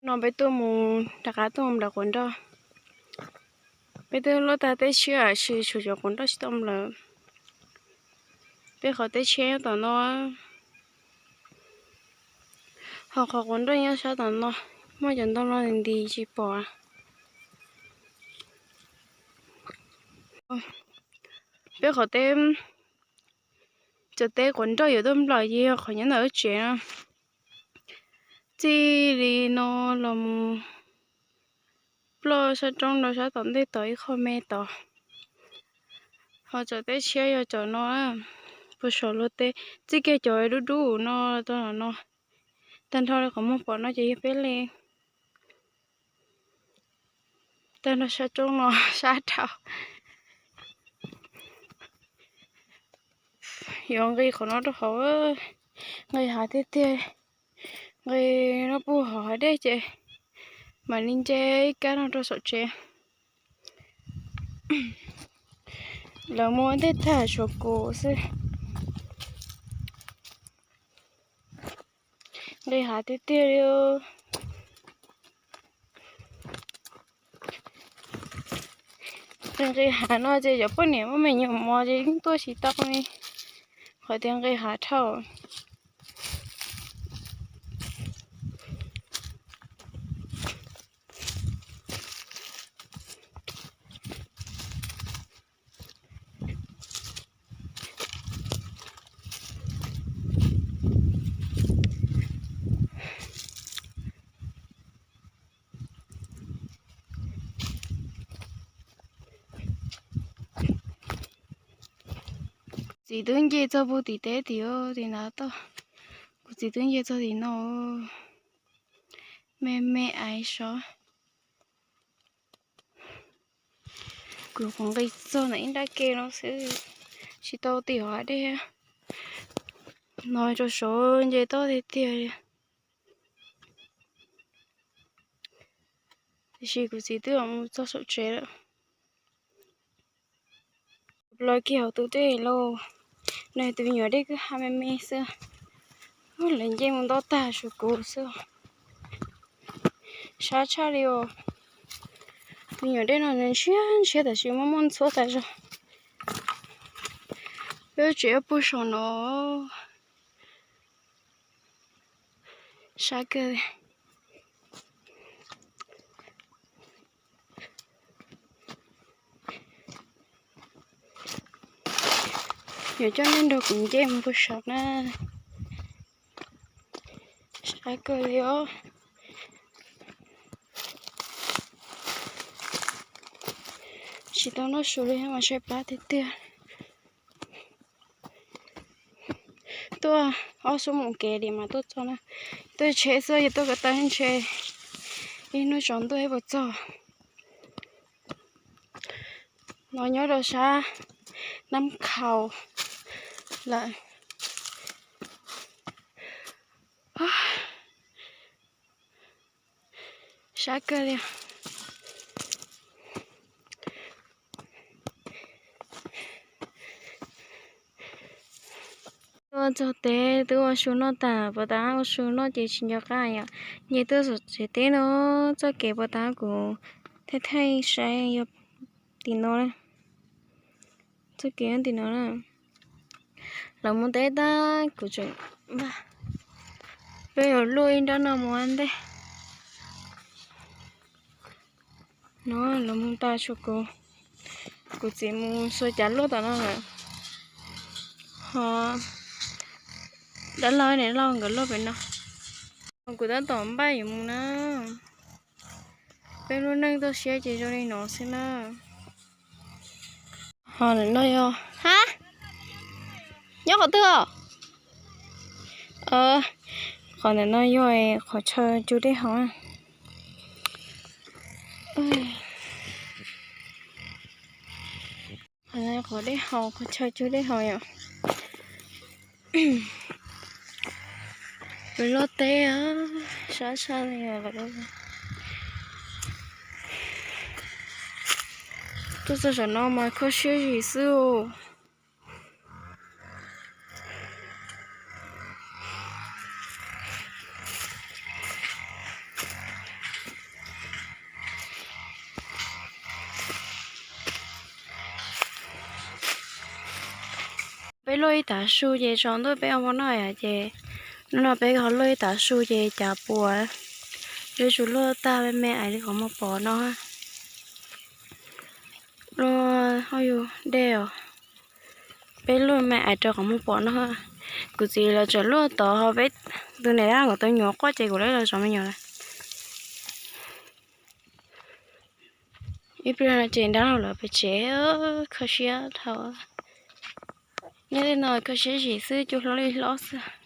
No peb tuaj mus rov qab tuaj mus nplawm quav nroj. Peb twb luaj tag teb tshiab lawm, tsuas cov quav nroj tsis tau nplawm. Peb qhov teb tshiab nyob tom no, ho qhov quav nroj nyob sab tom no, muaj cov ntoo no nti tsis pom. Peb qhov teb, cov teb quav nroj yuav tuaj nplawm ces yog qhov nyob ntawm wb tsev no. Txij li no los mus ploj sab roob rau sab tom ntej tod ib qho me tod. Ho cov teb tshiab yog cov no, puag saum luag teb, txij kiag cov dub dub no rau no. Tag nrho li qhov muag pom no ces yog peb li. Tag nrho sab roob no sab dhau. Yuav nqis qhov no rau hauv, nqis hav tiag tiag. Nqis no puag hauv hav dej ces mam li nce ib kab no rau saum tsev. Lawv mus ua ntej tag tshuav kuv xwb. Nqis hav tiag tiag li. Nqis hav no ces cov poj niam muaj me nyuam mos ces yeej tuaj tsis tau li, qhov tias nqis hav dhau. Txiv twb nce txog puag tim teb tim, tim ntav toj. Kuv txiv twb nce txog tim no, me me aiv sov. Kuv qhov nqis txog ntawm ib nrab ke no xwb, tsis tau tim hauv hav dej. No rau saud nce toj tiag tiag li. Tiam sis kuv txiv twb mus txog saum tsev lawm. Los kiag hauv tus dej lauj, nws tus me nyuam dej kwj ha me me xwb. Lawv nce mus nto tag tshuav kuv xwb. Sab tshaj li os. Me nyuam dej no nws ntshiab ntshiab tab sis muaj muaj ntxhuab tas zog. Peb tsev puag saum no. Sab kawg. Yuav coj nej nrog kuv nce mus puag saum na. Sab kawg li os. Tsis tau noj su li mas tshaib plab tiag tiag. Tuaj ob xuab moos kev li mas tuaj txog na. Tuaj tsheb xwb ces tuaj kom tag ntshe ib hnub tsaus ntuj thiaj puas txog. No nyob rau sab Nab Khau lawm. Sab kawg li. Tuaj txog teb twb ua su noj tas, puas tas ua su noj ces tsis nco qab yom. Nce tuaj saum tsev teb no, txoj kev puas tas kuv thaij thaij saib yog tim no. Txoj kev tim no na. Lawv mus teb tag kuv tseem npaj, peb yuav luaj ib nrab no mus ua ntej. No lawv mus tas tshuav kuv, kuv txiv mus xuas cav luaj tom no lawm. Ho dab laug niam laug nkawd luaj pem no. Kuv tab tom npaj yuav mus na. Peb lub neej toj siab ces zoo li no xwb na. Ho ntawm no yog, ha, nyob qhov twg os? Qhov ntawm no yog qhov chaw cug dej haus. Qhov dej haus, qhov chaw cug dej haus yom. Lawv luaj teb sab sab li. Tuaj txog saum no mas kho siab zim xwb os. Luaj ib tav su ces tsaus ntuj peb ua hmo noj yom, ces hnub no peb ho luaj ib tav su ces cas puas, peb tsuas luaj tag me me ais li qhov muag pom no. Luaj, yus dej os, peb luaj me ais rau qhov muag pom no. Kuv txiv lawv tseem luaj tod ho peb tus niam dab nkawd tau nyuam quaj ces kuv lawv los tso me nyuam lawm. Ib pliag no ces nrab laug lawv pem tsev, kho siab dhau. Nyob tej no kho siab zim xwb, cua hlob li hlob xwb.